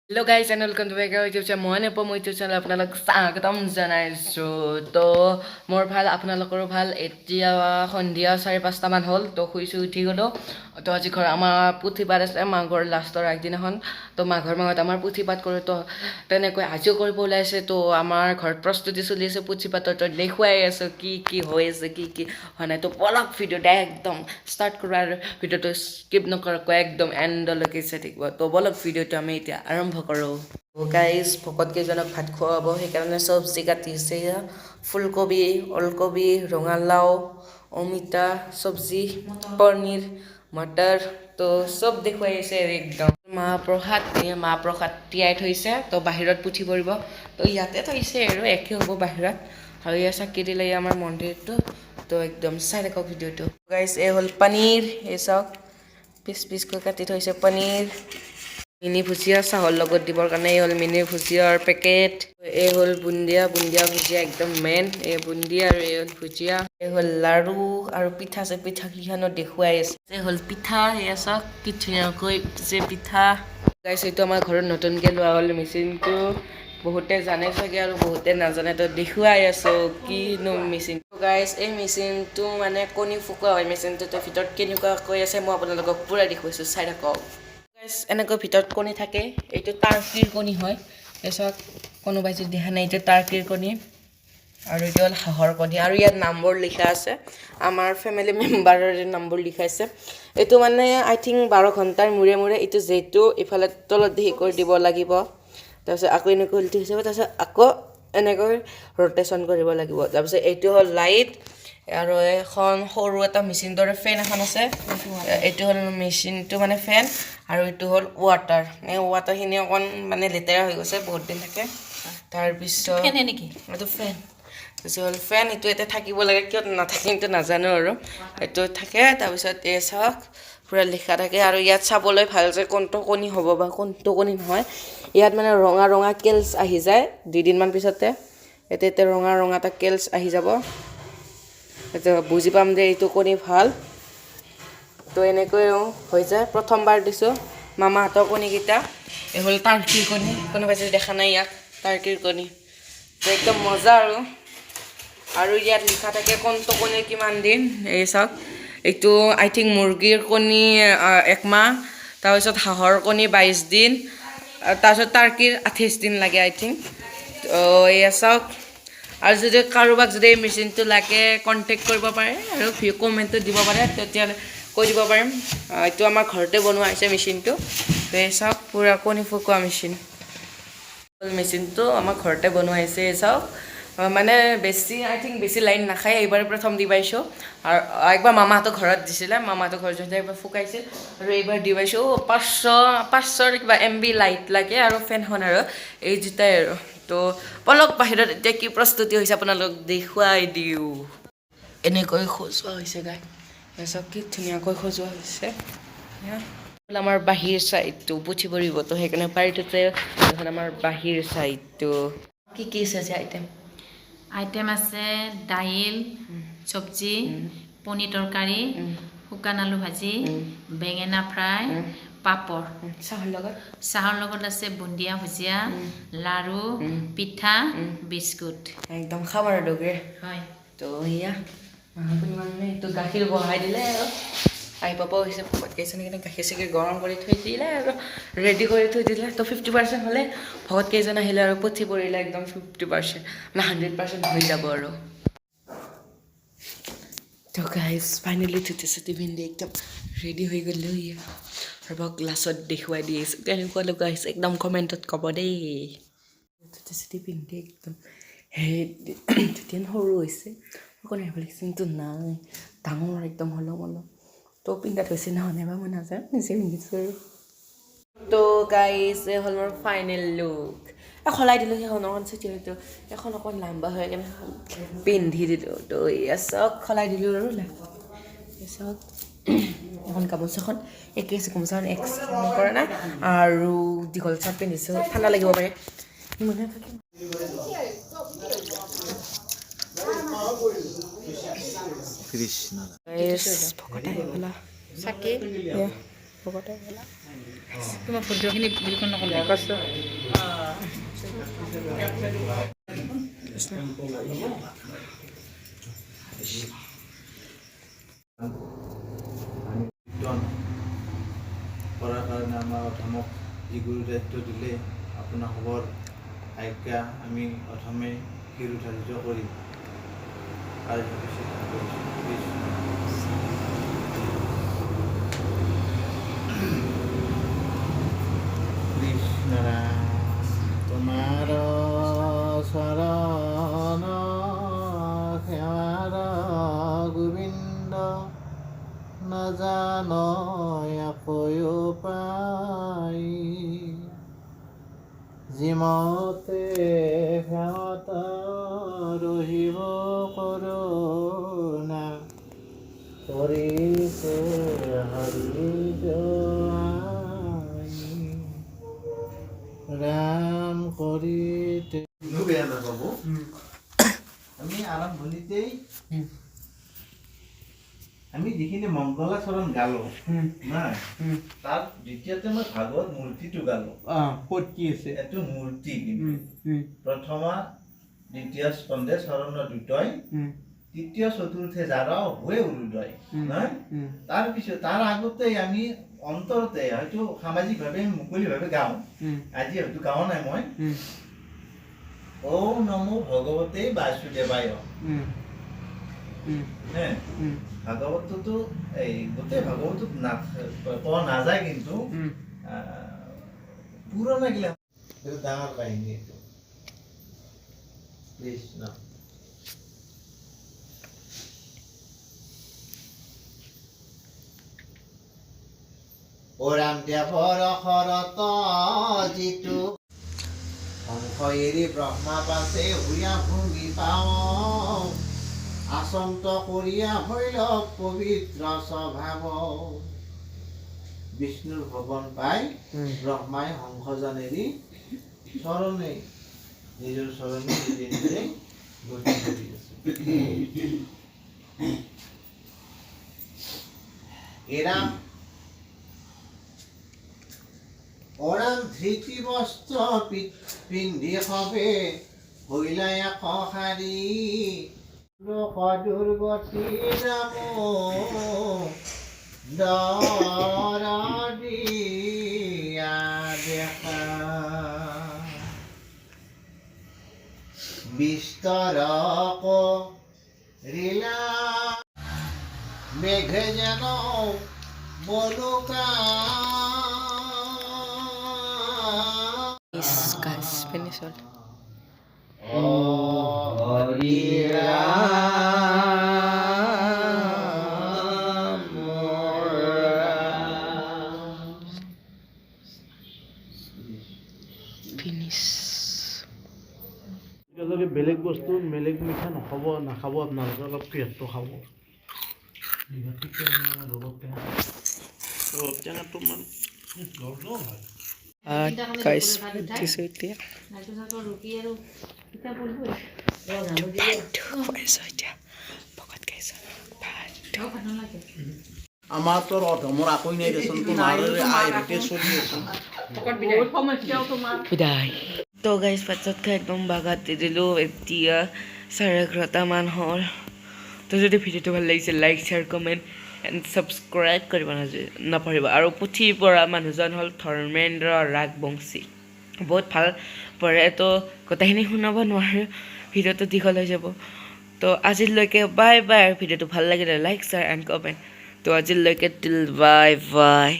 Hello guys and welcome to back YouTube channel. মই নেপম YouTube channel আপোনালোক স্বাগতম জনাইছোঁ। তো মোৰ ভাল, আপোনালোকৰো ভাল। এতিয়া সন্ধিয়া 4-5টামান হ'ল। তো শুইছোঁ, উঠি গ'লোঁ। তো আজি ঘৰ আমাৰ পুথিপাত আছে, মাঘৰ লাষ্টৰ আগদিনাখন। তো মাঘৰ মাহত আমাৰ পুথিপাত কৰোঁ। তো তেনেকৈ আজিও কৰিব ওলাইছে। তো আমাৰ ঘৰত প্ৰস্তুতি চলি আছে পুথিপাতৰ। তো দেখুৱাই আছোঁ কি কি হৈ আছে, কি কি হোৱা নাই। তো বলক, ভিডিঅ'টো একদম ষ্টাৰ্ট কৰোঁ আৰু ভিডিঅ'টো স্কিপ নকৰাকৈ একদম এণ্ডলৈকে চাই থাকিব। তো বলক, ভিডিঅ'টো আমি এতিয়া আৰম্ভ কৰোঁ। গাইজ, ভকত কেইজনক ভাত খুৱাব, সেইকাৰণে চব্জি কাটিছে। এয়া ফুলকবি, ওলকবি, ৰঙালাও, অমিতা চব্জি, পনীৰ, মটৰ, তো চব দেখুৱাই আছে একদম। মাহ প্ৰসাদ, এই মাহ প্ৰসাদ তিয়াই থৈছে। তো বাহিৰত পুথি পৰিব, তো ইয়াতে থৈছে আৰু একে হ'ব বাহিৰত। আৰু ইয়াৰ চাকি দিলে এই আমাৰ মন্দিৰটো। তো একদম চাই থাকক ভিডিঅ'টো। গাইজ, এই হ'ল পনীৰ। এই চাওক, পিচ পিচকৈ কাটি থৈছে পনীৰ। মিনি ভুজিয়া চাহৰ লগত দিবৰ কাৰণে এই হ'ল মিনি ভুজিয়াৰ পেকেট। এই হ'ল বুন্দিয়া, বুন্দিয়া ভুজিয়া একদম মেইন। এই বুন্দিয়া আৰু এই হ'ল ভুজিয়া। এই হ'ল লাড়ু আৰু পিঠা আছে। পিঠা কেইখনো দেখুৱাই আছে। এই হ'ল পিঠা, এয়া চাওক কি ধুনীয়াকৈ উঠিছে পিঠা। গাইছ, এইটো আমাৰ ঘৰত নতুনকৈ লোৱা হ'ল মেচিনটো। বহুতে জানে চাগে আৰু বহুতে নাজানে। তো দেখুৱাই আছো কিনো মেচিন। গাইছ, এই মেচিনটো মানে কণী ফুকোৱা হয় মেচিনটোৰ ভিতৰত কেনেকুৱাকৈ আছে, মই আপোনালোকক পূৰা দেখুৱাইছোঁ, চাই থাকক। গাইছ, এনেকৈ ভিতৰত কণী থাকে। এইটো টাৰ্কিৰ কণী হয়। এই চাওক, কোনোবাই যদি দেখা নাই, এইটো টাৰ্কিৰ কণী আৰু এইটো হ'ল হাঁহৰ কণী। আৰু ইয়াত নাম্বাৰ লিখা আছে, আমাৰ ফেমিলি মেম্বাৰৰ নাম্বাৰ লিখা আছে। এইটো মানে আই থিংক 12 ঘণ্টাৰ মূৰে মূৰে এইটো যিহেতু ইফালে তলত দেখি কৰি দিব লাগিব। তাৰপিছত আকৌ এনেকৈ উল্টি হৈ যাব। তাৰপিছত আকৌ এনেকৈ ৰ'টেশ্যন কৰিব লাগিব। তাৰপিছত এইটো হ'ল লাইট আৰু এখন সৰু এটা মেচিন দৰে ফেন এখন আছে। এইটো হ'ল মেচিনটো মানে ফেন আৰু এইটো হ'ল ৱাটাৰ। এই ৱাটাৰখিনি অকণ মানে লেতেৰা হৈ গৈছে, বহুত দিন থাকে। তাৰপিছত ফেনে নেকি? এইটো ফেন। তাৰপিছত হ'ল ফেন, এইটো ইয়াতে থাকিব লাগে, কিয় নাথাকে কিন্তু নাজানো আৰু এইটো থাকে। তাৰপিছত এই চাওক, পূৰা লিখা থাকে আৰু ইয়াত চাবলৈ ভাল যে কোনটো কণী হ'ব বা কোনটো কণী নহয়। ইয়াত মানে ৰঙা ৰঙা কেলচ আহি যায় 2 দিনমান পিছতে। ইয়াতে এতিয়া ৰঙা ৰঙা এটা কেলচ আহি যাব, এতিয়া বুজি পাম যে এইটো কণী ভাল। তো এনেকৈ হৈ যায়। প্ৰথমবাৰ দিছোঁ মামাহঁতৰ কণীকেইটা। এই হ'ল টাৰ্কিৰ কণী, কোনোবাই যদি দেখা নাই ইয়াক, টাৰ্কিৰ কণী। তো একদম মজা আৰু আৰু ইয়াত লিখা থাকে কোনটো কণীৰ কিমান দিন। এই চাওক, এইটো আই থিংক মুৰ্গীৰ কণী 1 মাহ, তাৰপিছত হাঁহৰ কণী 22 দিন, তাৰপিছত টাৰ্কিৰ 28 দিন লাগে আই থিংক। তো এয়া চাওক। আৰু যদি কাৰোবাক যদি এই মেচিনটো লাগে, কণ্টেক্ট কৰিব পাৰে আৰু কমেণ্টত দিব পাৰে, তেতিয়াহ'লে কৈ দিব পাৰিম। এইটো আমাৰ ঘৰতে বনোৱা হৈছে মেচিনটো। তো এই চাওক, পূৰা কণী ফুকোৱা মেচিন। মেচিনটো আমাৰ ঘৰতে বনোৱা হৈছে। এই চাওক, মানে বেছি আই থিংক বেছি লাইন নাখায়। এইবাৰ প্ৰথম দি পাইছোঁ আৰু একবাৰ মামাহঁতৰ ঘৰত দিছিলে। মামাহঁতৰ ঘৰত যাওঁতে একবাৰ ফুকাইছিল আৰু এইবাৰ দি পাইছোঁ। 500ৰ কিবা MB light লাগে আৰু ফেনখন আৰু এই দুটাই আৰু। তো বলক, বাহিৰত এতিয়া কি প্ৰস্তুতি হৈছে আপোনালোকক দেখুৱাই দিওঁ। এনেকৈ সজোৱা হৈছে গাই। চাওক, কি ধুনীয়াকৈ সজোৱা হৈছে। এয়া হ'ল আমাৰ বাহিৰ চাইডটো। পুথি পৰিবতো, সেইকাৰণে পাৰিটোতে। এখন আমাৰ বাহিৰ চাইডটো। কি কি আছে আজি আইটেম? আইটেম আছে দাইল, চব্জি, পনীৰ তৰকাৰী, শুকান আলু ভাজি, বেঙেনা ফ্ৰাই, পাপৰ। চাহৰ লগত? চাহৰ লগত আছে বুন্দিয়া ভুজিয়া, লাড়ু, পিঠা, বিস্কুট। একদম খাম আৰু দগৰে। হয়। তো সেয়া আপুনি মানে এইটো গাখীৰ বহাই দিলে আৰু আহি পাব হৈছে ভকত কেইজনে কিনে গাখীৰ চাখীৰ গৰম কৰি থৈ দিলে আৰু ৰেডি কৰি থৈ দিলে। তো 50% হ'লে ভকত কেইজন আহিলে আৰু পুথি পৰিলে একদম 50% মানে 100% হৈ যাব আৰু। তো গাইজ, ফাইনেলি ধুতি চুতি পিন্ধি একদম ৰেডি হৈ গ'লোঁ। ইয়া ৰ'ব, গ্লাছত দেখুৱাই দি আছোঁ কেনেকুৱা লগা হৈছে, একদম কমেণ্টত ক'ব দেই। ধুতি চুতি পিন্ধি একদম হেৰি, ধুতিখন সৰু হৈছে অকণ, আহিব লাগিছে কিন্তু নাই, ডাঙৰ একদম অলপ অলপ। তো পিন্ধাত হৈছে নহয় বা মই নাজানো, নিজে পিন্ধিছোঁ আৰু। তো গাইজ, এই হ'ল মোৰ ফাইনেল লুক। সলাই দিলোঁ, সেইখন অকণ চুটি হয়তো, এখন অকণ লাম্বা হৈ কেনে পিন্ধি দিলোঁ। তো এয়া চাওক, সলাই দিলোঁ আৰু এই চাওক, এখন গামোচাখন একে আছে, গামোচাখন এক্সচেঞ্জ কৰা নাই আৰু দীঘল চাৰ্ট পিন্ধিছোঁ, ঠাণ্ডা লাগিব পাৰে। ইমানে থাকে। কৃষ্ণ। ভকত আহি পেলা চাকি। এয়া। ভকতে গ'লা। তোমাৰ ভুলখিনি বিলকুল নকৰিবা। কষ্ট। কীৰ্তন কৰাৰ কাৰণে আমাৰ অধমক যি গুৰু দায়িত্ব দিলে, আপোনাসৱৰ আজ্ঞা আমি অধমে শিৰোধাৰ্য কৰি কাৰ্যসূচী কৰিছোঁ। কৃষ্ণ। কৃষ্ণ ৰাম, তোমাৰ চৰণ সেৱাৰ গোবিন্দ নাজান পাই, যিমতে সেৱত ৰহিব কৰোণা কৰিছে হৰি জয় ৰাম কৰিতে। বেয়া নাপাব, আমি আৰম্ভণিতেই আমি যিখিনি মংগলাচৰণ গালো নাই, তাৰ দ্বিতীয়তে মই ভাগৱত মূৰ্তিটো গালো। ক'ত কি আছে? এইটো মূৰ্তি কিন্তু প্ৰথমা দ্বিতীয় স্কন্ধে চৰণ দুটয়, তৃতীয় চতুৰ্থে যাৰ হোৱে উৰুদয় নহয়। তাৰপিছত তাৰ আগতে আমি অন্তৰতে হয়তো সামাজিকভাৱে আমি মুকলিভাৱে গাওঁ, আজি হয়তো গাৱা নাই মই। ঔ নমো ভগৱতে বাসুদেৱায় হে। ভাগৱতটোতো এই গোটেই ভাগৱতটোত না কোৱা নাযায়, কিন্তু পুৰণা গিলা এইটো ডাঙৰ কাহিনী এইটো। কৃষ্ণ। ও ৰামদেৱৰ শৰত যিটো হংস এৰি ব্ৰহ্মা পাছে হুইয়া ভূমি পাওঁ, আচন্ত কৰিয়া ভৈল পবিত্ৰ স্বভাৱ। বিষ্ণুৰ ভৱন পাই ব্ৰহ্মাই হংসজন এৰি চৰণে নিজৰ চৰণে নিজে নিজে গতি কৰি আছে। এৰাম ওৰাম ধৃতি বস্ত্ৰ পিন্ধি সবে হইলা এক শাৰী, লোক দুৰ্গতি নাম দৰদিয়া দেখা বিস্তৰ ৰীলা মেঘে যেন বলুকা। গাইছ, ফিনিছ হ'ল। হৰি ৰাম ৰাম। ফিনিছ। এতিয়ালৈকে বেলেগ বস্তু, বেলেগ মিঠা নাখাব, নাখাব। আপোনালোকে অলপ পিঁয়াজটো খাব। ৰবাব টেঙাটো মান। গাইছ, দিছোঁ এতিয়া। ৰুটি আৰু পিঠা পৰিব। ভাতটো খুৱাইছোঁ এতিয়া, ভকত খাইছোঁ ভাতটো। নালাগে। আমাৰ তোৰ অধমৰ একোই নাই দেচোন, তোমাৰ আইতে চলি আছে। বহুত সমস্যাও তোমাৰ। বিদায়। তো গাইছ, ভাত চাত খাই একদম বাগাত দি দিলোঁ। এতিয়া 11:30মান হ'ল। তো যদি ভিডিঅ'টো ভাল লাগিছে, like, share, comment and subscribe কৰিব নাপাহৰিব। আৰু পুথিৰ পৰা মানুহজন হ'ল ধৰ্মেন্দ্ৰ ৰাজবংশী, বহুত ভাল পঢ়ে। তো গোটেইখিনি শুনাব নোৱাৰোঁ, ভিডিঅ'টো দীঘল হৈ যাব। তো আজিলৈকে বাই বাই। আৰু ভিডিঅ'টো ভাল লাগিলে লাইক, শ্বেয়াৰ এণ্ড কমেণ্ট। তো আজিলৈকে টিল বাই বাই।